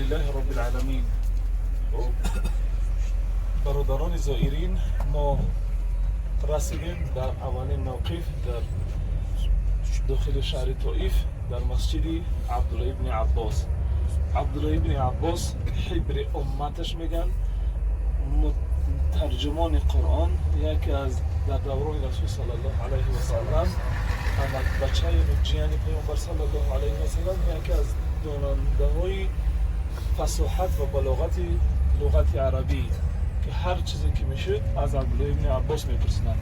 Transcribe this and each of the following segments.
Алҳамдулиллаҳи роббил аламин. Бародарони зоирин, мо расидем дар аввалин мавқиф дар дохили шаҳри Тоиф, дар масҷиди Абдулло ибни Аббос. Абдулло ибни Аббос ҳибри умматаш меган, тарҷумони Қуръон, яке аз дар даврони Расул саллаллоҳу алайҳи васаллам, бачаи ҷияни Паёмбар саллаллоҳу алайҳи васаллам, яке аз донандаҳои фасоҳат ва балоғати луғати арабӣ, ки ҳар чизе ки мешуд, аз Абдулло ибни Аббос мепурсиданд,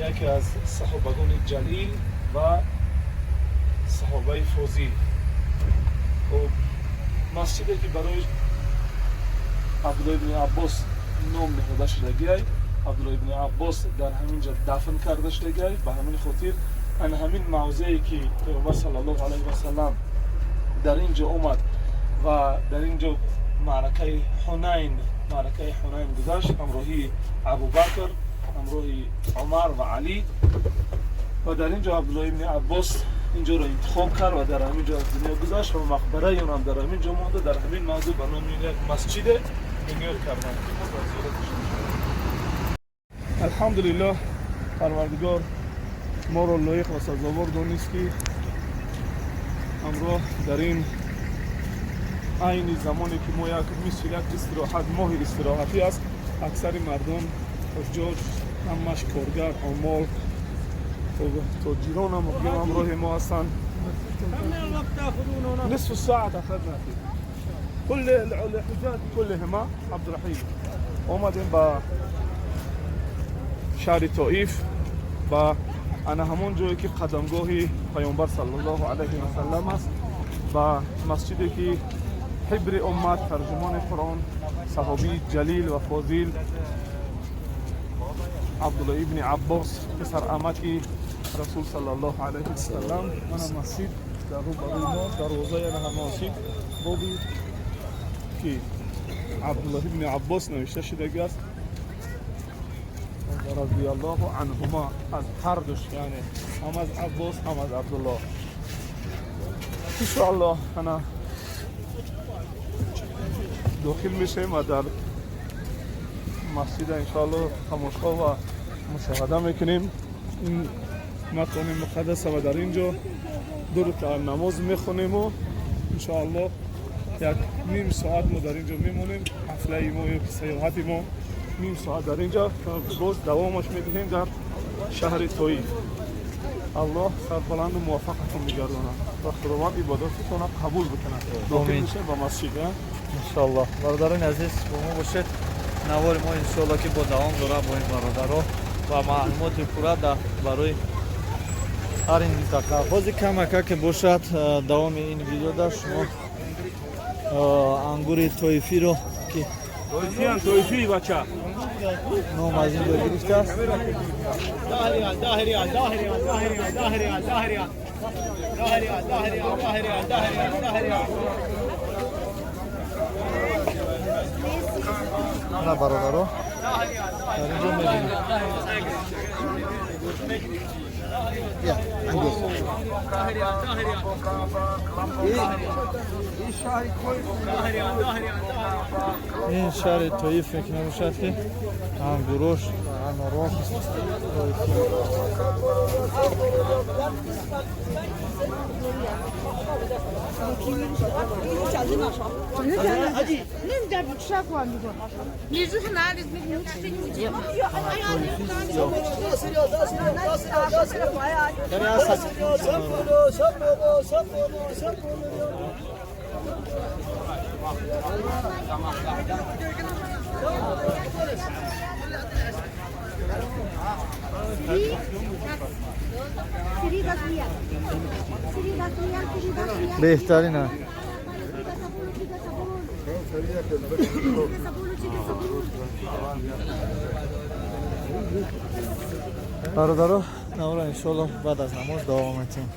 яке аз саҳобагони ҷалил ва саҳобаи фозил. Хуб, масҷиде ки барои Абдулло ибни Аббос ном ниҳода шудагиай, Абдулло ибни Аббос дар ҳамин ҷо дафн карда шудагиай. Ба ҳамин хотир ана ҳамин мавзее ки Паёмбар саллаллоҳу алайҳи васаллам дар ин ҷо омад ва дар ин ҷо маъракаи Ҳунайн гузашт, ҳамроҳии Абубакр, ҳамроҳи Умар ва Алӣ, ва дар ин ҷо Абдулло ибни Аббос ин ҷоро интихоб кард ва дар ҳамин ҷо аз дунё гузашт ва мақбараи он ҳам дар ҳамин ҷо монда. Дар ҳамин мавзӯъ ба номи як масҷиде бунёд карданд, ки мо дар зиёраташ. Алҳамдулиллоҳ, Парвардигор моро лоиқ ва сазовор донист, ки ҳамроҳ дар ин айни замоне ки мо як мисли як истироҳат, моҳи истироҳатӣ аст, аксари мардум, ҳуҷҷоҷ, ҳамаш коргар, омол, тоҷиронам ҳамроҳи мо ҳастанд. نصف الساعة أخذنا فيه كل الحجاج كلهم. عبد الرحيم، اومدیم با شهر طائف، با ана ҳамон ҷое ки қадамгоҳи Паёмбар саллаллоҳу алайҳи васаллам аст, ба масҷиде ки ҳибри уммат, тарҷумони Қуръон, саҳобии ҷалил ва фозил Абдулло ибни Аббос, писарамаки Расул саллаллоҳу алайҳи васаллам. Мана масҷид дар рӯбарӯи мо, дарвозаи ана масҷид, боби ки Абдуллоҳ ибни Аббос навишта шудагӣ аст, радиаллоҳу анҳума, аз ҳардуш, яъне ҳам аз Аббос, ҳам аз Абдуллоҳ. Иншоаллоҳ, ана дохил мешавем ва дар масҷида иншоаллоҳ тамошо ва мушоҳада мекунем ин макони муқаддаса ва дар ин ҷо ду ракаат намоз мехонему иншоаллоҳ як ним соат мо дар ин ҷо мемонем. Ҳафлаи мо ё ки саёҳати мо ним соат дар ин ҷо, боз давомаш медиҳем дар шаҳри Тоиф. Аллоҳ сарбаланду муваффақатон бигардонад ва Худованд ибодататонро қабул бикунад. Дохил мешавем ба масҷид. Иншоаллоҳ, бародарони азиз, бо мо бошед. Навори мо иншоаллоҳ ки бо давом дорад бо ин бародаро ва маълумоти пурра барои ҳар ин минтақа. Ҳозир камака ки бошад, давоми ин видеода шумо ангури тоифиро ки Тоифиан, тоифи, бача. Ном аз ин ҷо гирифтааст. 10 ريال، 10 ريال، 10 ريال، 10 ريال، 10 ريال، 10 ريال، 10 ريال، 10 ريال، 10 ريال، 10 ريال، 10 ريال. На, бародаро, дар ин ҷо мебинем. Ya, anggur. 10 ريال، 10 ريال. این شهر 10 ريال، 10 ريال، 10 ريال. Ин шаҳри Тоиф ки мебошад, ки ангурош, анорош тоифӣ. 恁家不吃过你说，你这是哪里？你吃你吃。哎呀，你 Беҳтарина. Бародаро, навора иншоалло баъд аз намоз давом метиҳем.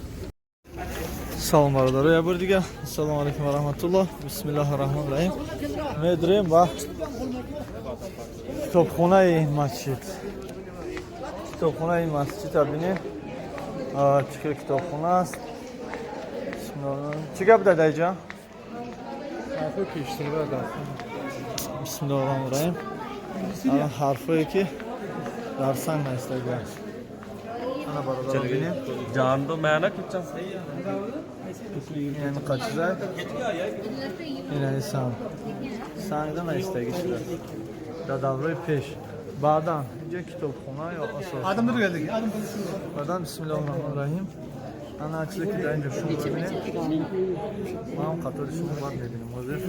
Салом, бародаро, як бор дига ассалому алайкум ва раҳматуллоҳ. Бисмиллаҳи раҳмони раҳим. Медурем ба китобхонаи ин масҷид. Китобхонаи ин масҷидро бинем, чӣ хел китобхона аст. Чӣ гап дар инҷа? Бисмиллоҳи раҳмони раҳим. Ана ҳарфое ки дар санг навистагиаст. Ана бародаро бинем. जान दो मैं ना खिंचा। Ин қачиза. Ин санг. Сангда навистагӣ шудааст. Дар давраи пеш. Баъдан инҷо китобхона ё асос. Баъдан бисмиллоҳи раҳмони раҳим. Ана чизе ки дар инҷо шумо мебинед, ман ҳам қатори шумо баъд мебинем. Ҳозир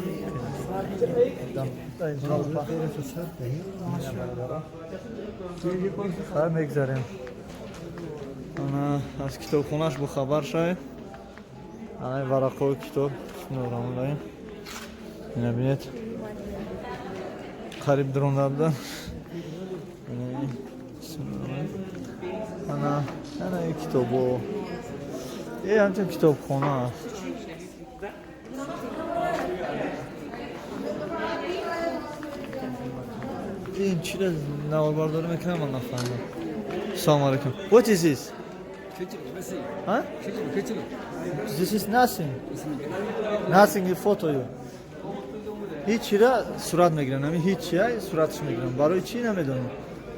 хай мегзарем. Ана аз китобхонааш бохабар шавед. Ана варақҳои китоб. Бисмиллоҳи раҳмони раҳим. Ина бинед, қариб даромада будан. Ана ана ин китобо. Е ҳамчун китобхона аст. Ин чиро наворбардорӣ мекунам, ман нафаҳмидам. Салому алайкум. What is this? Huh? This is nothing. Nothing is photo you. Ҳечира сурат мегирам. Ҳамин ҳечия суратш мегирам. Барои чӣ намедонам.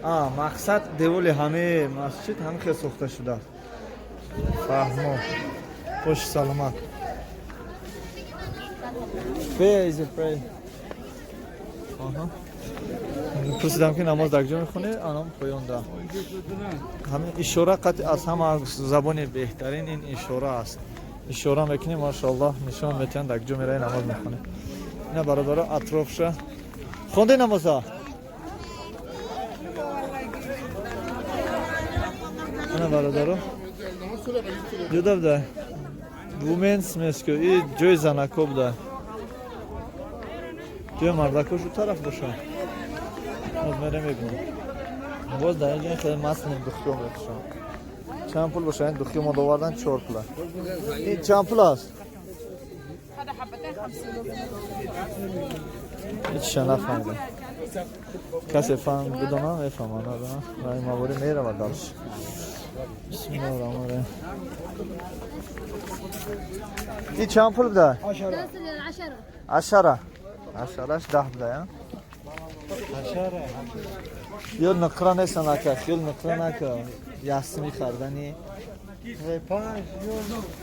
А, мақсад деволи ҳамаи масҷид ҳамин хел сохта шудааст. Фаҳмо. Боши саломат. Where is the prayer? Аҳа. Пурсидам ки намоз дар куҷо мехонӣ, анам поён да. Ҳамин ишора қатъи аз ҳама забони беҳтарин ин ишора аст. Ишора мекунӣ, машоаллоҳ, нишон метиҳанд дар куҷо меравӣ намоз мехонӣ. Ина бародаро атрофша. Хонди намоза? Ина бародаро. Ҷуда буда. Women's mosque и ҷои занако буда. Ҷои мардако шу тараф боша. Боз мерем мебинем. Боз дар инҷо хеле маслин духтиё мефурӯшанд. Чанд пул боша? Ин духтиё мо довардан 4 пула. Ин чанд пул аст? Ҳечша нафаҳмидам. Касе фаҳм бидонам, мефаҳмам, надонам. Ва ин маворӣ меравад дальше. Бисмиллоҳи раҳмони раҳим. Ин чанд пул буда? Ашара. Ашараш 10 буда, я? Ё нуқра нестан ака, хел нуқра нака. Ясми хардани.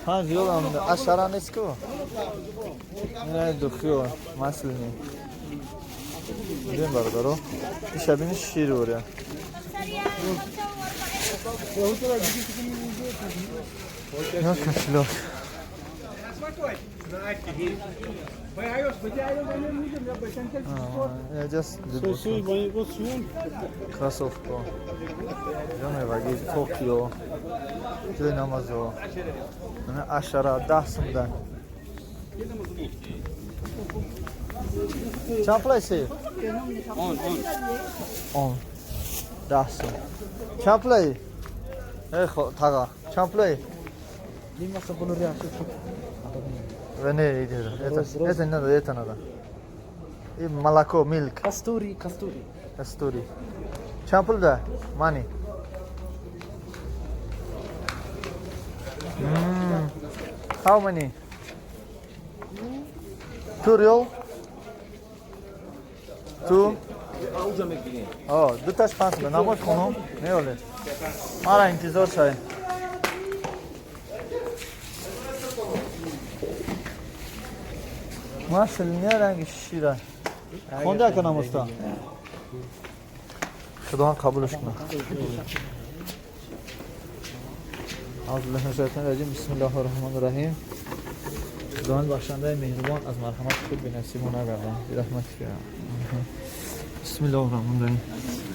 5 ёл ам ашара нест ку? Ина духиё маслини. Бин бародаро. Иша бини шир оря. Я кошелек. Я just кроссовка. Ҷоневаги Токио. Ҷои намазо. Ашара 10 сумда. Чанд пул аст? Он. 10 сум. Чанд пул аст? Эй таға, чанд пул аст? Не, это не надо, это надо. И молоко, milk. Кастури, кастури. Кастури. Чанд пул да? Money. How many? 2 real? 2? Oh, дуташ 5 сум. Намоз хонум? Не оле. Мара интизор шавем. Маслини ранги шира. Хонда ака намозта? Худованд қабулш кунад. Аъузу биллаҳи минаш шайтони раҷим. Бисмиллаҳи раҳмони раҳим. Худованд бахшандаи меҳрубон аз марҳамати худ бенасибо нагардон. Бирахматика. Бисмиллаҳи раҳмони раҳим.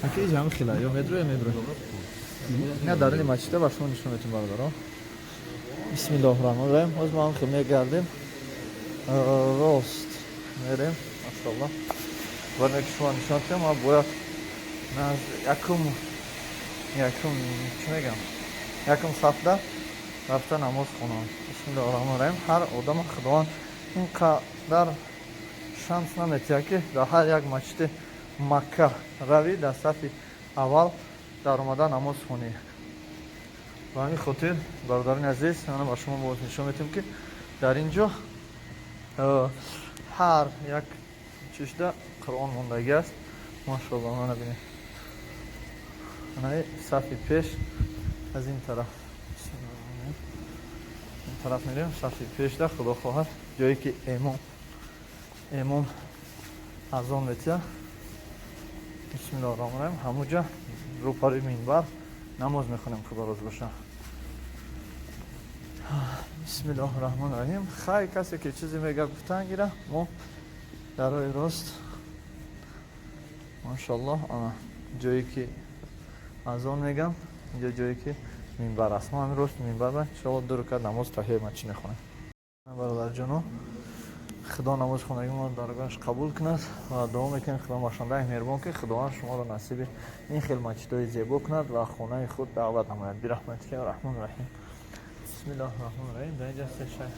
Ака иҷа ҳам хела ё медро ё медро. Ина даруни масҷида ба шумо нишон метем бародаро. Бисмиллаҳи раҳмони раҳим. Ҳозир мо ҳам хел мегардем. Рост мерем, машоаллоҳ. Барои ки шумо нишон диҳам, ман бояд якум чӣ мегам? Якум сафда рафта намоз хонам. Бисмиллаҳи раҳмони раҳим. Ҳар одама Худованд ин қадар шанс наметиҳад ки дар ҳар як масҷиди Макка равӣ, дар сафи аввал даромада намоз хонӣ. Ба ҳамин хотир бародарони азиз, ана ба шумо боз нишон метиҳем ки дар ин ҷо Ҳар як чишда Қуръон мондагӣ аст. Машоалло, мана бинед. Ана сафи пеш аз ин тараф. Ин тараф мерем, сафи пешда, худо хоҳад, ҷое ки имом азон метия. Бисмиллоҳир роҳманир роҳим. Ҳамуҷа рӯпари минбар намоз мехонем, худо розӣ боша. Бисмиллоҳир роҳманир роҳим. Хай, касе ки чизе мега гуфтан гира, мо дар роҳи рост, машоаллоҳ, ана ҷое ки азон мегам, инҷо ҷое ки минбар аст. Мо ҳамин рост минбар ба иншоаллоҳ 2 ракат намоз таҳияи масҷид мехонем. Бародарҷоно, худо намоз хонагии моро даргоҳаш қабул кунад ва дуо мекунем худо бахшандаи меҳрубон, ки худованд шуморо насиби ин хел масҷидҳои зебо кунад ва хонаи худ даъват намояд. Бирахматика раҳмон раҳим. Бисмиллоҳир раҳмонир раҳим. Дар инҷа се шайх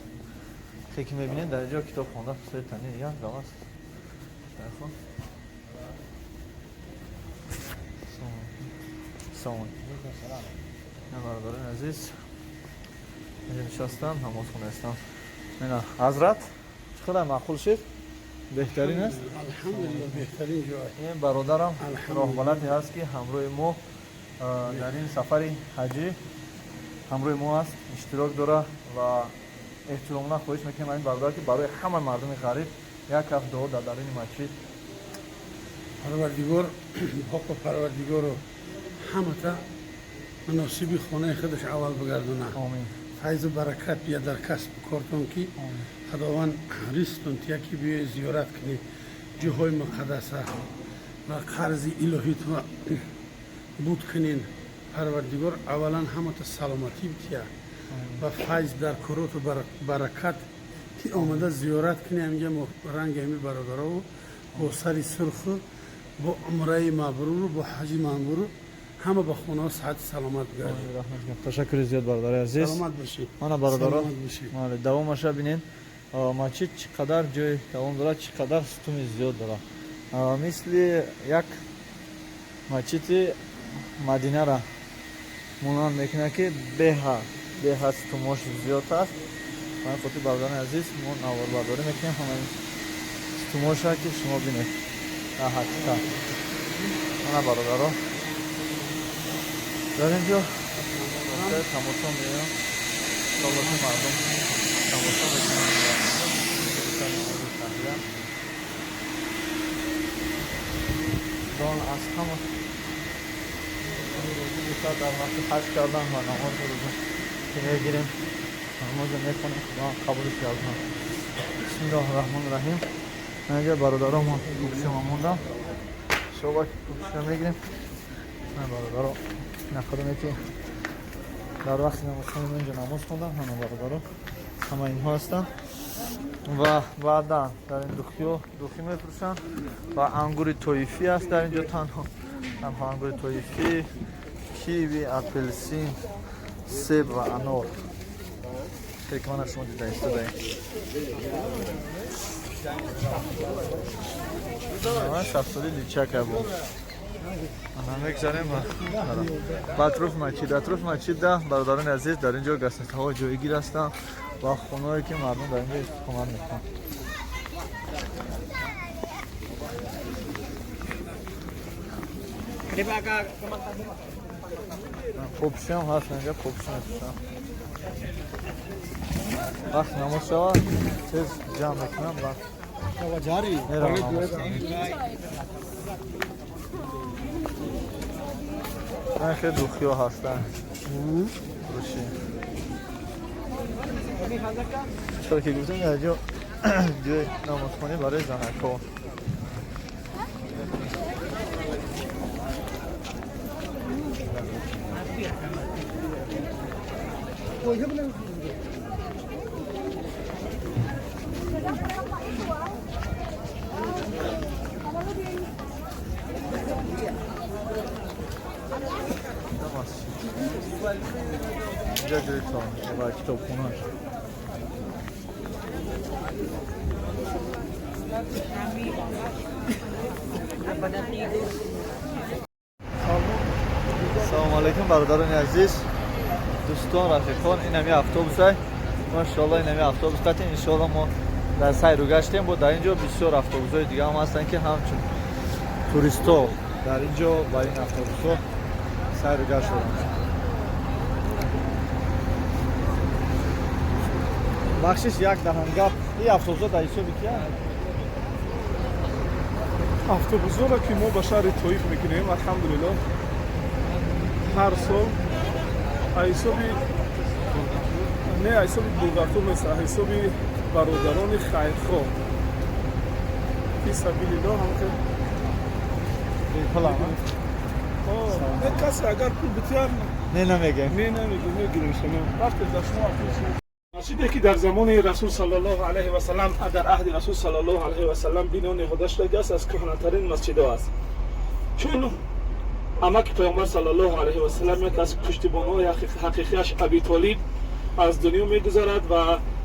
ки мебинед, дар инҷо китоб хонда се тани як дам аст. Шайхон. Салом. Бародарони азиз, инҷо нишастам, намоз хондаистам. Мена ҳазрат, чӣ қадар маъқул шид? Беҳтарин аст? Алҳамдулиллоҳ, беҳтарин ҷой. Ин бародарам роҳбаладе ҳаст, ки ҳамроҳи мо дар ин сафари ҳаҷӣ ҳамроҳи мо аст, иштирок дора ва эҳтиромона хоҳиш мекунем ин бародар, ки барои ҳама мардуми ғариб як ҳафт дуо дар даруни масҷид. Парвардигор ҳоқу парвардигору ҳамата муносиби хонаи худаш аввал бигардона. Омин. Файзу баракат бия дар касбу кортон, ки худованд ризқтон тия, ки биёи зиёрат кунӣ ҷоҳои муқаддаса ва қарзи илоҳитро буд кунен. Парвардигор аввалан ҳамата саломатӣ бития ва файз дар короту баракат, ки омада зиёрат кунӣ ҳаминҷа ранги ҳами бародарову бо сари сурху бо умраи мабруру бо ҳаҷи мамбуру ҳама ба хонаҳо саҳати саломат бигардед. Ташаккури зиёд, бародари азиз. Саломат бошӣ. Мана бародаро, Саломат бошӣ. Мале, давомаша бинед. Масҷид чӣ қадар ҷои давом дорад, чӣ қадар сутуни зиёд дорад. Мисли як масҷиди Мадинара монанд мекунад, ки беҳад сутумош зиёд аст. Ба ин хотир, бародарони азиз, мо наворбардорӣ мекунем ҳамаи сутумоша, ки шумо бинед дар ҳақиқат. Мана бародаро, дар ин ҷо тамошо меоям, иншоалло ки мардум тамошо мекунанд. Худованд аз ҳама розӣ бошад дар вақти ҳаҷ кардан ва намози рӯза ки мегирем, намозро мехонем, худованд қабулш гардонад. Бисмиллоҳи раҳмони раҳим. Инҷа бародаро мо кӯкшима мондам, иншоалло ки кӯкшима мегирем. Бародаро, нафароне ки дар вақти намозхонӣ инҷо намоз хондам, ҳама бародаро, ҳама инҳо ҳастанд ва баъдан дар ин духиё духӣ мефурӯшанд ва ангури тоифӣ аст дар инҷо, танҳо танҳо ангури тоифӣ, киви, апелсин, себ ва анор, ки мана шумо дида истодаем. Шафтоли личака буд. Ана мегзарем ба атрофи масҷид. Атрофи масҷида, бародарони азиз, дар ин ҷо гастнитаҳо ҷойгир ҳастанд ва хонаҳое ки мардум дар инҷо истиқомат мекунанд. Попшиам ҳаст инҷа, попши мепӯшам. Вақт намоз шавад, тез ҷамъ мекунам ва меравам намоз. Хеле духиё ҳастанд фурӯшӣ. Чаро ки гуфтем, дар ҷо ҷои намозхонӣ барои занакҳо. Инҷа ҷои ва китобхонааш. Салому алайкум, бародарони азиз, дӯстон, рафиқон. Ин ҳами автобусай, машоалло, ин ҳами автобус қати иншоалло мо Дар сайру гаштем, бо дар ин ҷо бисёр автобусҳои дига ҳам ҳастанд, ки ҳамчун туристҳо дар ин ҷо ба ин автобусҳо сайру гашт доранд. Бахшиш, як даҳан гап, ин автобусҳо дар ҳисоби кия? Автобусҳоро ки мо ба шаҳри Тоиф мекунем, алҳамдулилло, ҳар сол ҳисоби не, ҳисоби Булгартур нест, ҳисоби бародарони хайрхоҳ, фи сабилилло, ҳамки не, касе агар пул битиҳад. Не, намегем. Не, намегем, мегирем шумо рафте дар шумо автобус. Масҷиде ки дар замони Расул саллаллоҳу алайҳи васаллам, дар аҳди Расул саллаллоҳу алайҳи васаллам бино ниҳода шудааст, аз кӯҳнатарин масҷидҳо аст, чун амаки Паёмбар саллаллоҳу алайҳи васаллам, яке аз пуштибонҳои ҳақиқиаш, Аби Толиб аз дунё мегузарад ва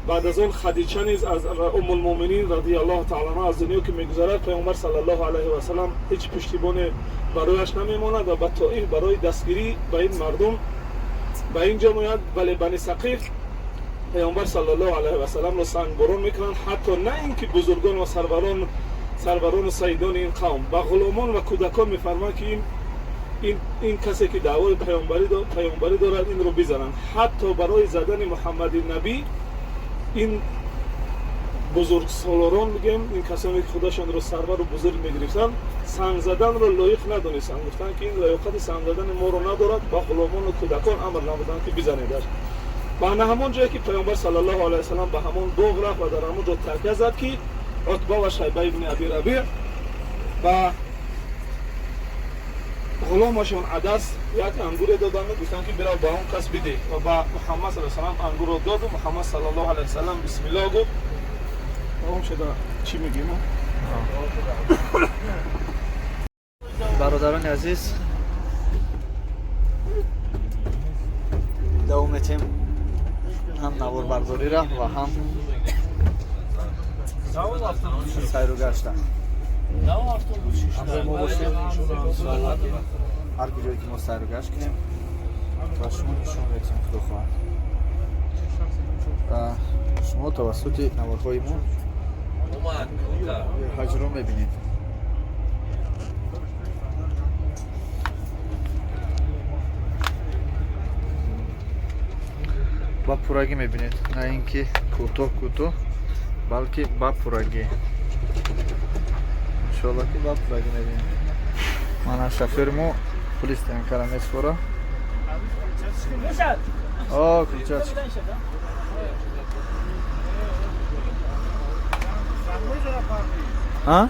баъд аз он Хадича низ аз Уммулмӯминин радиаллоҳу таала анҳо аз дунё ки мегузарад, Паёмбар саллаллоҳу алайҳи васаллам ҳеҷ пуштибоне барояш намемонад ва ба Тоиф барои дастгирӣ ба ин мардум ба ин ҷо меояд. Вале Бани Сақиф Паёмбар саллаллоҳу алайҳи васалламро сангборон мекунанд, ҳатто на ин ки бузургон ва сарварону саидони ин қавм, ба ғуломон ва кӯдакон мефармоянд, ки ин касе ки даъвои паёмбарӣ дорад, инро бизананд. Ҳатто барои задани Муҳаммади набӣ ин бузургсолорон, мегӯем, ин касоне ки худашонро сарвару бузург мегирифтанд, санг заданро лоиқ надонистанд, гуфтанд, ки ин лаёқати санг задани моро надорад. Ба ғуломону кӯдакон амр намуданд, ки бизанедаш. Ва на ҳамон ҷое ки Паёмбар саллаллоҳу алайҳи васаллам ба ҳамон боғ рафт ва дар ҳамон ҷо такя зад, ки Утба ва Шайба ибни Аби Рабиъ ба ғуломашон Адас як ангуре доданд, гуфтанд, ки бирав, ба он кас бидеҳ, ва ба Муҳаммад саллаллоҳу алайҳи васаллам ангурро доду Муҳаммад саллаллоҳу алайҳи васаллам бисмиллоҳ гуфт. Тамом шуда, чӣ мегӯем? Бародарони азиз, давом метем ҳам наворбардориро ва ҳам сайру гашта. Ҳамроҳи мо бошед, иншоалло, ки ҳар куҷое ки мо сайру гашт кунем, ба шумо нишон медиҳем, худо хоҳад, ва шумо тавассути наворҳои мо ҳаҷро мебинед. Ба пуррагӣ мебинед, на ин ки кӯтоҳ кӯтоҳ, балки ба пуррагӣ, иншоалло, ки ба пуррагӣ мебинед. Мана шофери мо пули стоянкара меспора. О, ключачка. А?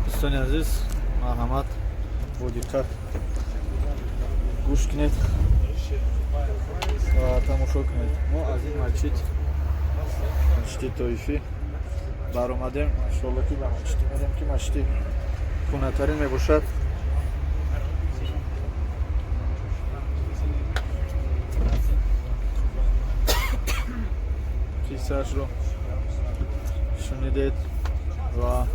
Дӯстони азиз, марҳамат, бо диққат гӯш кунед ва тамошо кунед. Мо аз ин масҷид, масҷиди Тоифӣ баромадем, иншоалло, ки ба масҷиде мерем, ки масҷиди кӯҳнатарин мебошад. Қиссаашро шунидед ва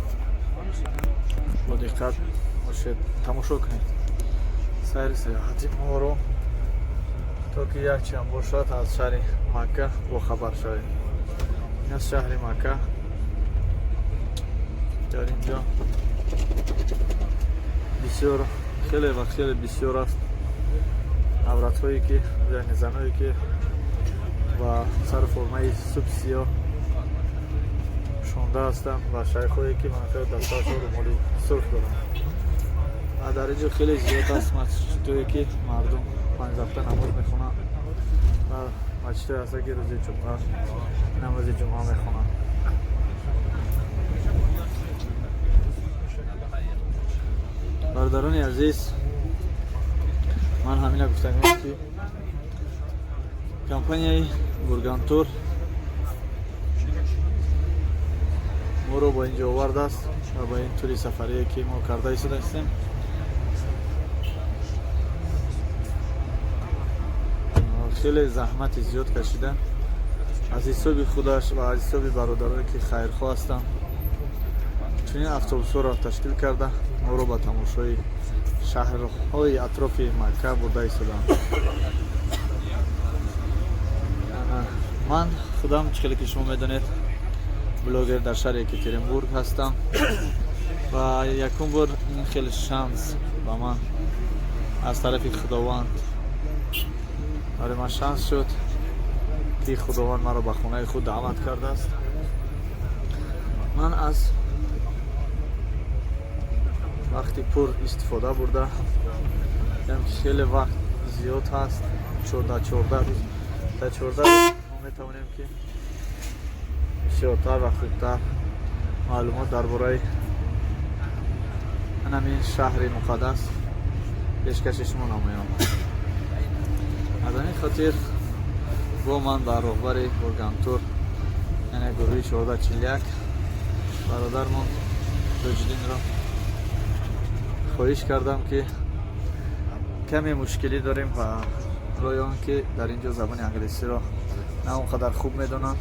бо диққат бошед, тамошо кунед сайри саёҳати моро, то ки якчанд бошад аз шаҳри Макка бохабар шавед. Ин аз шаҳри Макка. Дар ин ҷо бисёр, хеле ва хеле бисёр аст авратҳое ки, яъне заное ки ба сару формаи суб сиёҳ шонда ҳастанд ва шайхҳое ки манфиат дар сарашон румоли сурх доранд. Ва дар ин ҷо хеле зиёд аст масҷидое, ки мардум панҷ вақта намоз мехонанд, ва масҷидое ҳастанд, ки рӯзи ҷумъа намози ҷумъа мехонанд. Бародарони азиз, ман ҳамина гуфтагам, ки компанияи Бургантур моро ба ин ҷо овардааст ва ба ин тури сафарие, ки мо карда истодаистем. Хеле заҳмати зиёд кашида, аз ҳисоби худаш ва аз ҳисоби бародарое, ки хайрхоҳ ҳастанд, чунин автобусҳоро ташкил карда, моро ба тамошои шаҳрҳои атрофи Макка бурда истодаанд. Ман худам, чӣ хеле ки шумо медонед, блогер дар шаҳри Екатеринбург ҳастам ва якум бор ин хеле шанс ба ман аз тарафи Худованд, барои ман шанс шуд, ки Худованд маро ба хонаи худ даъват кардааст. Ман аз вақти пур истифода бурда дидам, ки хеле вақт зиёд ҳаст, 14 рӯз. Дар 14 рӯз мо метавонем, ки бисёртар ва хубтар маълумот дар бораи ҳамин шаҳри муқаддас пешкаши шумо намоям. Аз ҳамин хотир бо ман ба роҳбари Бургантур, яъне гурӯҳи 1441, бародармон Тоҷиддинро хоҳиш кардам, ки каме мушкилӣ дорем ва рои он ки дар ин ҷо забони англисиро на он қадар хуб медонанд.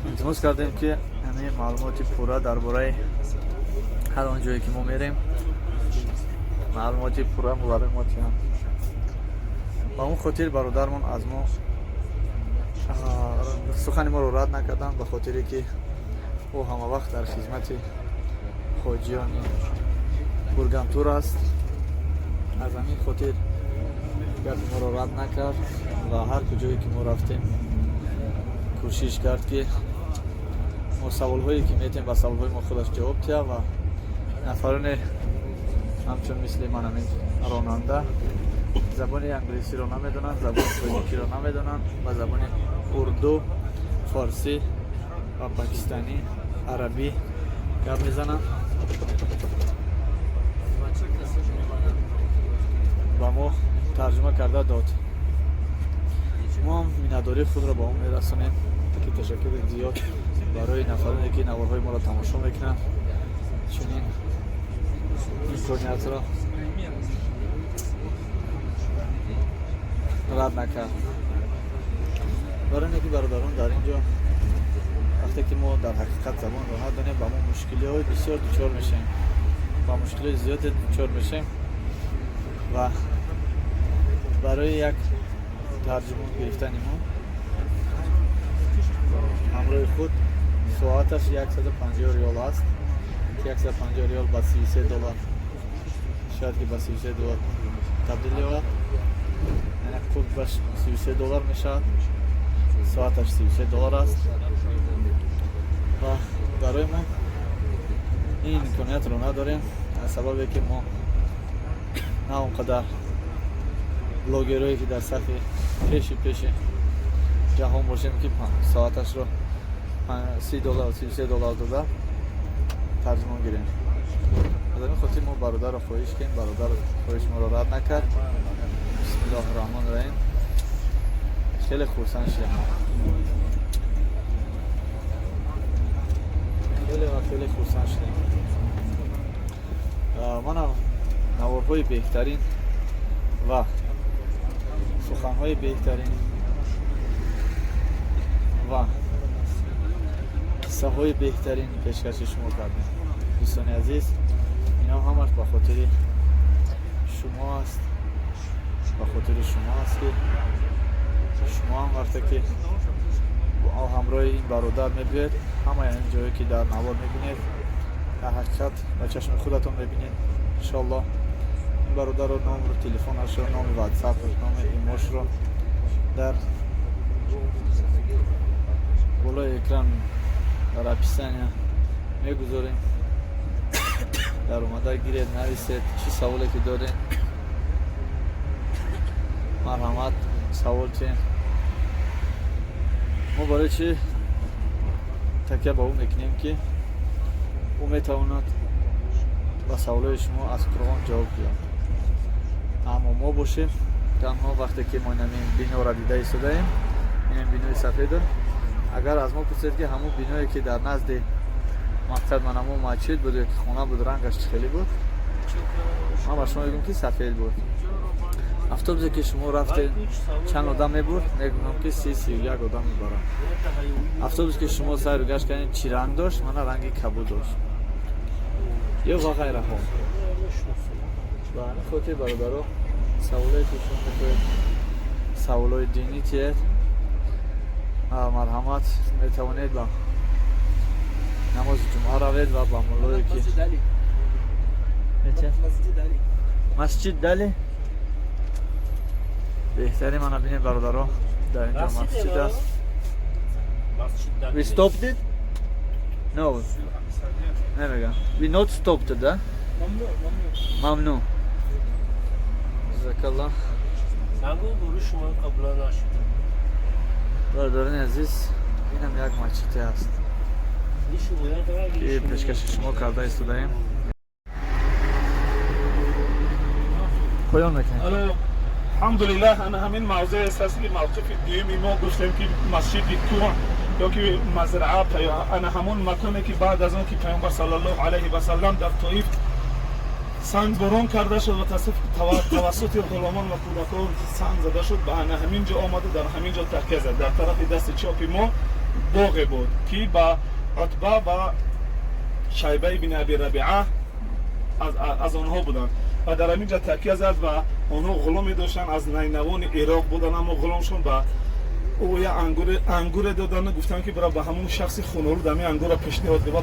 Илтимос кардем, ки ҳамин маълумоти пурра дар бораи ҳар он ҷое ки мо мерем, маълумоти пурра барои мо диҳанд. Ба он хотир бародармон аз мо сухани моро рад накарданд, ба хотире ки ӯ ҳама вақт дар хизмати ҳоҷиёни Бургантур аст. Аз ҳамин хотир гапи моро рад накард ва ҳар куҷое ки мо рафтем, кӯшиш кард, ки мо саволҳое ки метем, ба саволҳои мо худаш ҷавоб диҳад. Ва нафароне ҳамчун мисли ман, ҳамин ронанда, забони англисиро намедонанд, забони тоҷикиро намедонанд, ба забони урду, форсӣ ва покистанӣ, арабӣ гап мезананд, ба мо тарҷума карда дод. Мо ҳам миннатдории худро ба он мерасонем, ки ташаккури зиёд барои нафароне ки наворҳои моро тамошо мекунанд, чунин имкониятро рад накард. Барои ин ки, бародарон, дар ин ҷо вақте ки мо дар ҳақиқат забонро надонем, ба мо мушкилиҳои бисёр дучор мешавем, ба мушкилиҳои зиёде дучор мешавем. Ва барои як тарҷумон гирифтани мо ҳамроҳи худ, соаташ 150 риёл аст, ки 150 риёл ба 33 доллар, шояд ки ба 33 доллар табдил ёбад, яъне қурбаш 33 доллар мешавад. Соаташ 33 доллар аст ва барои мо ин имкониятро надорем, аз сабабе ки мо на он қадар блогерое ки дар сафи пеши пеши ҷаҳон бошем, ки соаташро 30 доллар, 33 доллар дода тарҷумон гирем. Аз ҳамин хотир мо бародарро хоҳиш кардем, бародар хоҳиши моро рад накард. Бисмиллоҳи раҳмони раҳим. Хеле хурсанд шудем, хеле ва хеле хурсанд шудем. Манам наворҳои беҳтарин ва суханҳои беҳтарин ва қиссаҳои беҳтарин пешкаши шумо кардем. Дӯстони азиз, ино ҳамаш ба хотири шумо аст, ба хотири шумо аст, ки шумо ҳам вақте ки ҳамроҳи ин бародар мебиёед, ҳамаи ин ҷое ки дар навор мебинед, дар ҳақиқат ба чашми худатон мебинед, иншоаллоҳ. Ин бародарро номру телефонашро, номи ватсапаш, номи имошро дар болои экран, дар описания мегузорем. Дар омада гиред, нависед, чӣ саволе ки доред, марҳамат, савол чен. Мо барои чӣ такя ба ӯ мекунем? Ки ӯ метавонад ба саволҳои шумо аз Қуръон ҷавоб диҳад. Аммо мо бошем, танҳо вақте ки мо инамин биноро дида истодаем, ин бинои сафедо, агар аз мо пурсед, ки ҳамун биное ки дар назди мақсад ман ҳамун масҷид буд ё ки хона буд, рангаш чӣ хеле буд, ман ба шумо мегӯям, ки сафед буд. Автобусе ки шумо рафтед, чанд одам мебурд, мегӯям, ки 30-31 одам мебарад. Автобусе ки шумо сайру гашт кардед, чӣ ранг дошт, мана ранги кабуд дошт ё ва ғайраҳо. Ба ҳамин хотир, бародаро, саволое ки шумо мехоҳед Саволҳои динӣ тиед, марҳамат, метавонед ба намози ҷумъа равед ва ба муллое ки метиҳад. Масҷид Дали беҳтарин. Мана бинед, бародаро, дар инҷо масҷид аст. We stopped it? No. Намегам. We not stopped it, да? ممنون. جزاك. نگو برو شما قبلا نشد. Бародарони азиз, инам як масҷиде аст, ки пешкаши шумо карда истодаем. Поён мекунем. Алҳамдулиллаҳ, ана ҳамин мавзеъ аст, ки мавқифи дуюми мо гуфтем, ки масҷиди кӯҳ ё ки мазраа, ана ҳамон маконе, ки баъд аз он ки Паёмбар саллаллоҳу алайҳи васаллам дар Тоиф сангборон карда шуд ва тавассути ғуломон ва кӯдакон санг зада шуд, ба ана ҳамин ҷо омаду дар ҳамин ҷо такя зад. Дар тарафи дасти чопи мо боғе буд, ки ба Утба ва Шайбаи бин Аби Рабиа аз онҳо буданд ва дар ҳамин ҷо такя зад. Ва онҳо ғуломе доштанд, аз Найнавони Ироқ буданд, аммо ғуломшон ба ӯ я ангуре додан, гуфтанд, ки бира ба ҳамон шахси хунолуд ҳамин ангурро пешниҳод кун. Ва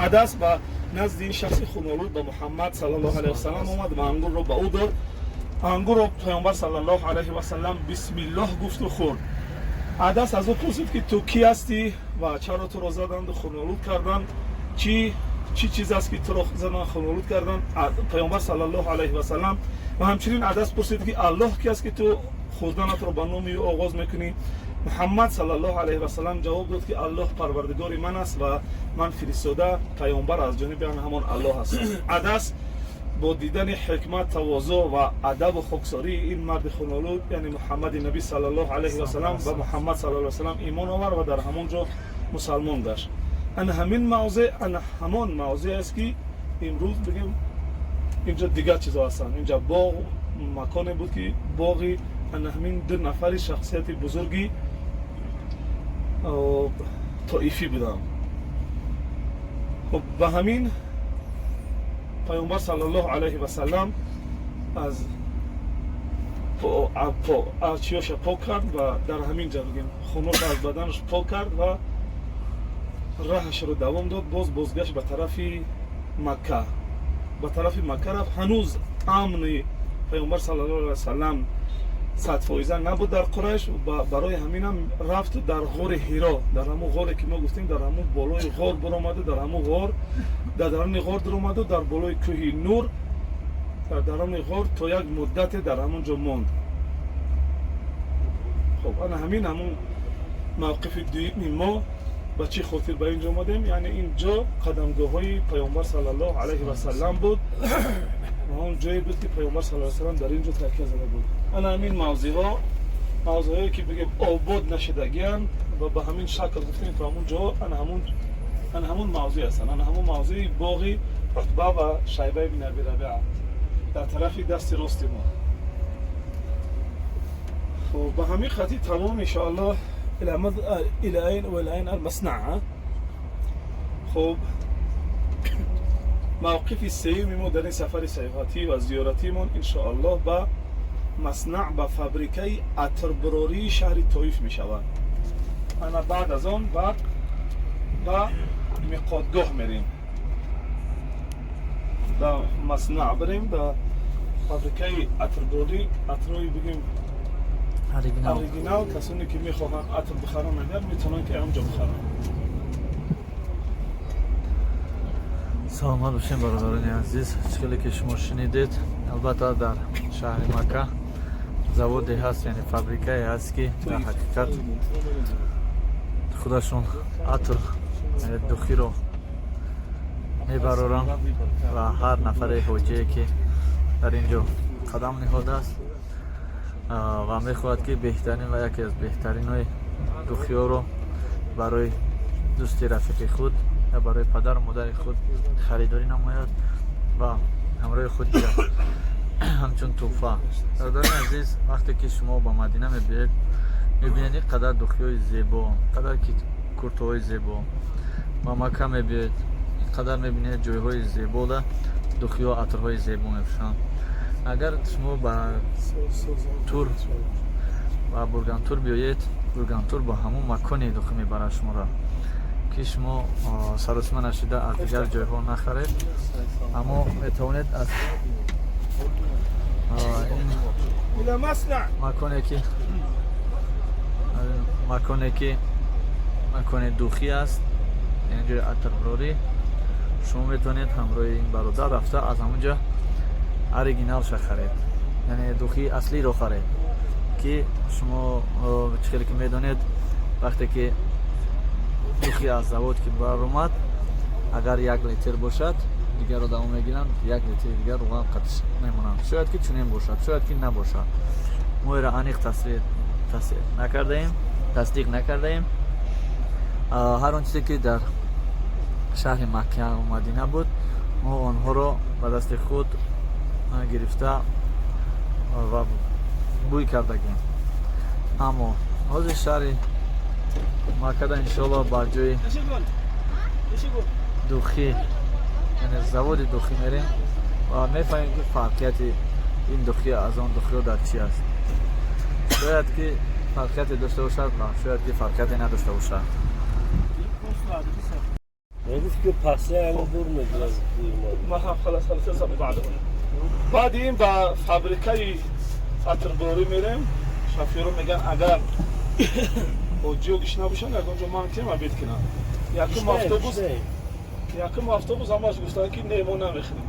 Адас ба назди ин шахси хунолуд, ба Муҳаммад саллаллоҳу алайҳи васаллам омад ва ангурро ба ӯ дод. Ангурро Паёмбар саллаллоҳу алайҳи васаллам бисмиллоҳ гуфту хӯрд. Адас аз ӯ пурсид, ки ту кӣ ҳастӣ ва чаро туро заданду хунолуд карданд? Чӣ чиз аст, ки туро задан, хунолуд карданд? Паёмбар саллаллоҳу алайҳи васаллам ва ҳамчунин Адас пурсид, ки Аллоҳ ки аст, ки ту хӯрданатро ба номи ӯ оғоз мекунӣ? Муҳаммад саллаллоҳу алайҳи васаллам ҷавоб дод, ки Аллоҳ парвардигори ман аст ва ман фиристода, паёмбар аз ҷониби ҳамон Аллоҳ ҳастам. Адас бо дидани ҳикмат, тавозӯъ ва адабу хоксории ин марди хунолуд, яъне Муҳаммади набӣ саллаллоҳу алайҳи васаллам, ба Муҳаммад саллаллоҳу алайҳи васаллам имон овард ва дар ҳамон ҷо мусалмон гашт. Ана ҳамин мавзеъ, ана ҳамон мавзеъ аст, ки имрӯз бигем, инҷо дигар чизо ҳастанд. Инҷа боғ, маконе буд, ки боғи ана ҳамин ду нафари шахсияти бузурги тоифӣ буданд. Хуб, ба ҳамин Паёмбар саллаллоҳу алайҳи васаллам аз чиёша пок кард ва дар ҳамин ҷа бигем, хуношо аз баданаш пок кард ва раҳашро давом дод. Боз бозгашт ба тарафи Макка, ба тарафи Макка рафт. Ҳанӯз амни Паёмбар саллаллоҳу алайҳи васаллам 100% набуд дар Қурайш. Барои ҳаминам рафту дар ғори Ҳиро, дар ҳамун ғоре, ки мо гуфтем, дар ҳамун болои ғор баромаду, дар ҳамун ғор, дар даруни ғор даромаду, дар болои кӯҳи Нур, дар даруни ғор то як муддате дар ҳамон ҷо монд. Хоб, ана ҳамин ҳамун мавқифи дуюми мо. Ба чӣ хотир ба ин ҷо омадем? Яъне ин ҷо қадамгоҳҳои Паёмбар саллаллоҳу алайҳи васаллам буд ва он ҷое буд, ки Паёмбар саллаллоҳу алайҳи васаллам дар ин ҷо такя зада буд. Ана ҳамин мавзеъҳо, мавзеъҳое, ки бигем, обод нашудагианд ва ба ҳамин шакл гуфтем, то ҳамун ҷо ана ҳамун мавзеъ ҳастанд. Ана ҳамун мавзеи боғи Утба ва Шайба ибн Аби Рабиа дар тарафи дасти рости мо. Хуб, ба ҳамин хати тамом, иншоаллоҳ. إلى أين وإلى أين؟ المصنع. خب، موقف سیوم ما در این سفر سیاحتی و زیارتیمون انشاءالله به مصنع، به فابریکه عطربراری شهر طایف می شود. انا بعد از آن بعد به میقاتگاه میریم. در مصنع بریم، در فابریکه عطربراری، عطرهای بگیم Оригинал. Оригинал. Касоне ки мехоҳанд атр бихаранд, агар метавонанд, ки ҳамҷо бихаранд. Саломат бошем, бародарони азиз. Хеле ки шумо шунидед, албатта, дар шаҳри Макка заводе ҳаст, яъне фабрикае ҳаст, ки дар ҳақиқат худашон атр, яъне духиро мебароранд ва ҳар нафаре ҳоҷие, ки дар ин ҷо қадам ниҳодааст ва мехоҳад, ки беҳтарин ва яке аз беҳтаринҳои духиёро барои дӯсти рафиқи худ ё барои падару модари худ харидорӣ намояд ва ҳамроҳи худ гирад ҳамчун тӯҳфа. Бародарони азиз, вақте ки шумо ба Мадина мебиед, мебинед ин қадар духиҳои зебо, қадар ки куртоҳои зебо. Ба Макка мебиед, ин қадар мебинед ҷойҳои зебода духиҳо, атрҳои зебо мепӯшанд. Агар шумо ба тур Ба Бургантур биёед, Бургантур ба ҳамон маконе духӣ мебарад шуморо, ки шумо саросима нашуда аз дигар ҷойҳо нахаред, аммо метавонед аз ин маконе ки макони духӣ аст, яъне ҷои атрбарорӣ, шумо метавонед ҳамроҳи ин бародар рафта аз ҳамонҷо оригиналша харед, яъне духии аслиро харед, ки шумо чӣ хеле ки медонед, вақте ки духи аз завод ки баромад, агар 1 литр бошад, дигарро давом мегиранд, 1 литри дигар руған қатиш мемонанд. Шояд ки чунин бошад, шояд ки набошад, мо иро аниқ тасвир тасдиқ накардаем, тасдиқ накардаем. Ҳар он чизе ки дар шаҳри Маккаву Мадина буд, мо онҳоро ба дасти худ гирифта ва бӯй кардагем. Аммо ҳозир шаҳри Маккада, иншоалло, ба ҷои духӣ, яъне заводи духӣ мерем ва мефаҳмем, ки фарқияти ин духӣ аз он духиҳо дар чи аст. Шояд ки фарқияте дошта бошад ва шояд ки фарқияте надошта бошад. Гуфт ки пасля ҳамин бур мегирад. ما هم خلاص خلاص. بعد بعد این با фабрикаи атрборӣ мерем. Шофёро меган, агар ҳоҷиё гишна бошанд, ягонҷо ман кем обед кунам. Якум автобус, якум автобус ҳамаш гуфтанд, ки не, мо намехӯрем.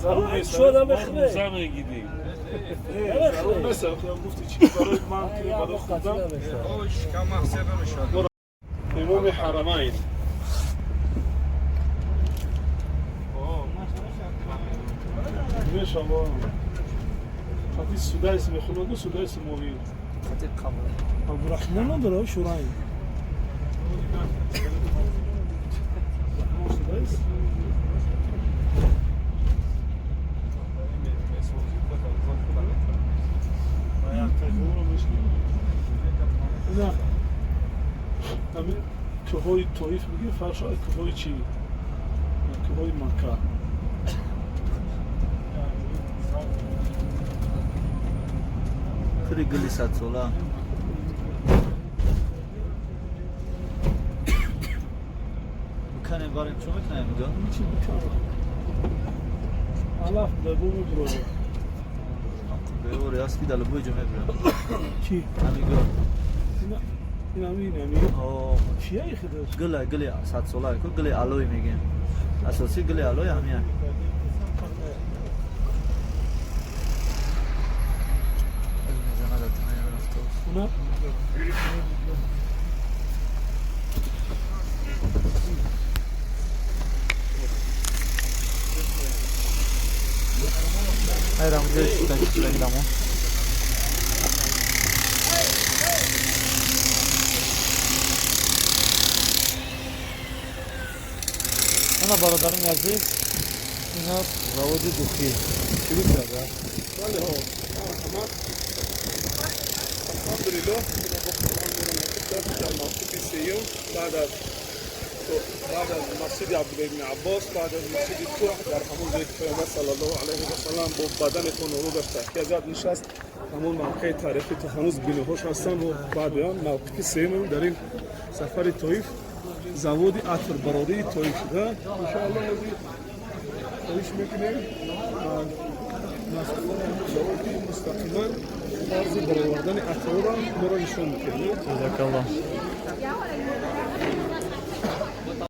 Зарур нест. Чо намехӯрем? Зарур нест. Гуфти чи барои ман ки барои худам. Имоми Ҳарамайн. Мешава хати Судайс мехонаду, Судайс мови. Хати қабл. Абдурахмон надора, Шурайн Судайс. На ҳамин кӯҳои Тоиф мегӯи, фаршо кӯҳои чи, кӯҳои Макка. Худи гули садсола. Биканем, барем, чо мекунем инҷо? Чи биканем? Алаф бабу мебурова. Беори аст, ки дар лубои ҷо мебурам. Чи? Ҳамин гул. Инами, инами чия хидаш? Гула, гули садсола ку, гули алои мегем. Асосӣ гули алои ҳамия. Мезанад атмаи автобус. Уна. Айрам ҷои шудаги дамо. Ана, бародарони азиз, ин аст заводи духӣ. Шурӯъ карда. Бале, ҳо, ҳама, алҳамдулиллоҳ, дар мавқифи сеюм, баъд аз масҷиди Абдулла ибни Аббос, баъд аз масҷиди Кӯҳ, дар ҳамон ҷое ки Паёмбар саллаллоҳу алайҳи васалам бо бадани хунолуд такя зад, нишаст, ҳамон мавқеи таърихӣ то ҳанӯз биноҳош ҳастанд. Мо баъди он мавқифи сеюмем дар ин сафари Тоиф, заводи атрбарории Тоиф шуда. Иншоаллоҳ, ҳозир хоҳиш мекунем масъулони ҳамин завод, ки мустақиман тарзи баровардани атрора моро нишон мекунем. Ҷазакаллоҳ.